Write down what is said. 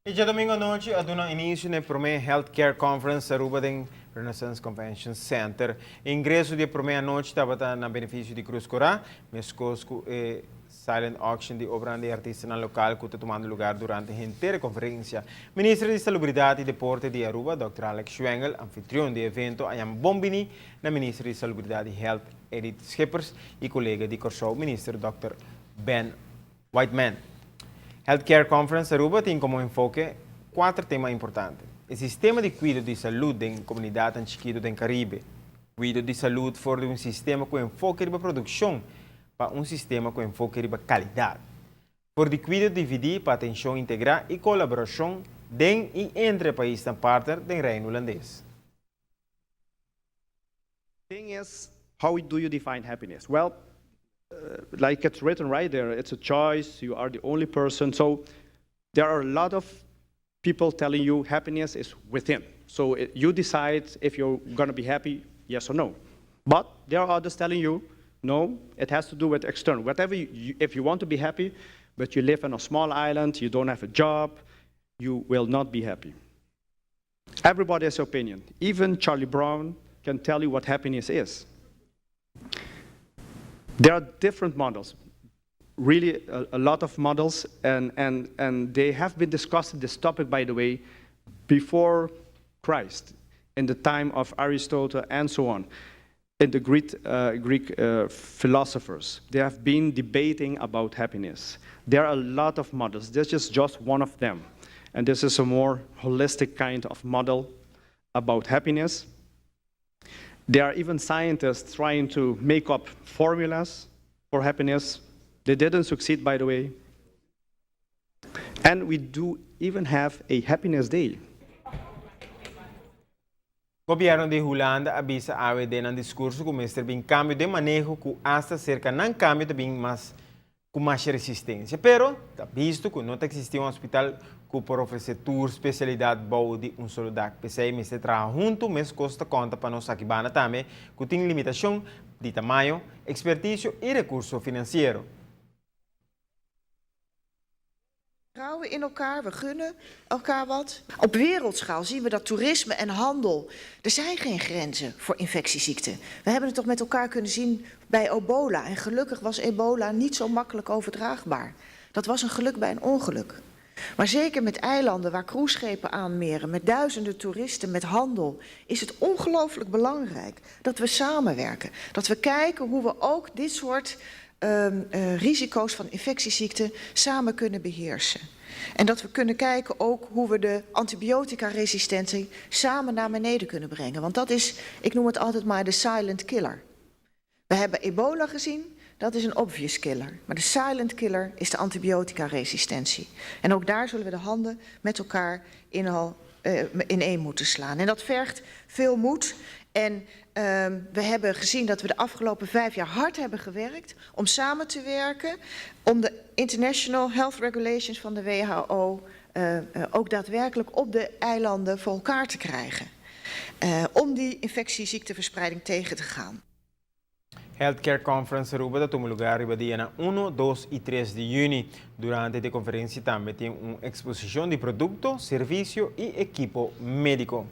Y diadomingo anochi a duna inicio na e prome Healthcare Conference Aruba den Renaissance Convention Center. Ingreso di e prome anochi tabata na beneficio di Cruz Cora, mescos cu e silent auction di obranan di artistanan local cu ta tumando lugar durante henter e conferencia. Minister di Salubridad y Deporte di Aruba, Dòkter Alex Schwengle, anfitrion di e evento, a yama bon bini na Minister di Salubridad y Health, Edith Schippers, y colega di Corsou, Minister Dòkter Ben Whiteman. Healthcare Conference Aruba tin como enfoke cuater tema importante: e sistema di cuido di salud den comunidadnan chikito den Caribe, cuido di salud for di un sistema cu enfoke riba produccion pa un sistema cu enfoke riba calidad, for di cuido dividi pa atencion integra y colaboracion den y entre paisnan partner den Reino Hulandes. Thing is, how do you define happiness? Well, like it's written right there, it's a choice, you are the only person. So there are a lot of people telling you happiness is within. So you decide if you're going to be happy, yes or no. But there are others telling you, no, it has to do with external. If you want to be happy, but you live on a small island, you don't have a job, you will not be happy. Everybody has opinion. Even Charlie Brown can tell you what happiness is. There are different models, really a lot of models, and they have been discussing this topic, by the way, before Christ, in the time of Aristotle and so on, in the Greek philosophers. They have been debating about happiness. There are a lot of models. This is just one of them. And this is a more holistic kind of model about happiness. There are even scientists trying to make up formulas for happiness. They didn't succeed, by the way. And we do even have a happiness day. Gobierno di Hulanda a bisa awe den un discurso cu mester bin cambio di maneho cu hasta cerca nan cambio tambe mas cu mas resistencia. Pero ta bisto cu no ta existi un hospital cu por ofrece tur especialidad bou di un solo dak. P'esey mester traha hunto, mescos ta conta pa nos aki banda tambe, cu tin limitacion di tamaño, experticio y recurso financiero. Vertrouwen in elkaar, we gunnen elkaar wat. Op wereldschaal zien we dat toerisme en handel. Er zijn geen grenzen voor infectieziekten. We hebben het toch met elkaar kunnen zien bij ebola. En gelukkig was ebola niet zo makkelijk overdraagbaar. Dat was een geluk bij een ongeluk. Maar zeker met eilanden waar cruiseschepen aanmeren, met duizenden toeristen, met handel, is het ongelooflijk belangrijk dat we samenwerken. Dat we kijken hoe we ook dit soort risico's van infectieziekten samen kunnen beheersen. En dat we kunnen kijken ook hoe we de antibiotica-resistentie samen naar beneden kunnen brengen. Want dat is, ik noem het altijd maar de silent killer. We hebben ebola gezien, dat is een obvious killer. Maar de silent killer is de antibiotica-resistentie. En ook daar zullen we de handen met elkaar in één moeten slaan. En dat vergt veel moed. En we hebben gezien dat we de afgelopen 5 jaar hard hebben gewerkt om samen te werken, om de International Health Regulations van de WHO ook daadwerkelijk op de eilanden voor elkaar te krijgen. Om die infectieziekteverspreiding tegen te gaan. Healthcare Conference Aruba ta tuma lugar riba dia 1, 2 y 3 di juni. Durante e conferencia tambe tin un exposicion di producto, servicio y ekipo medico.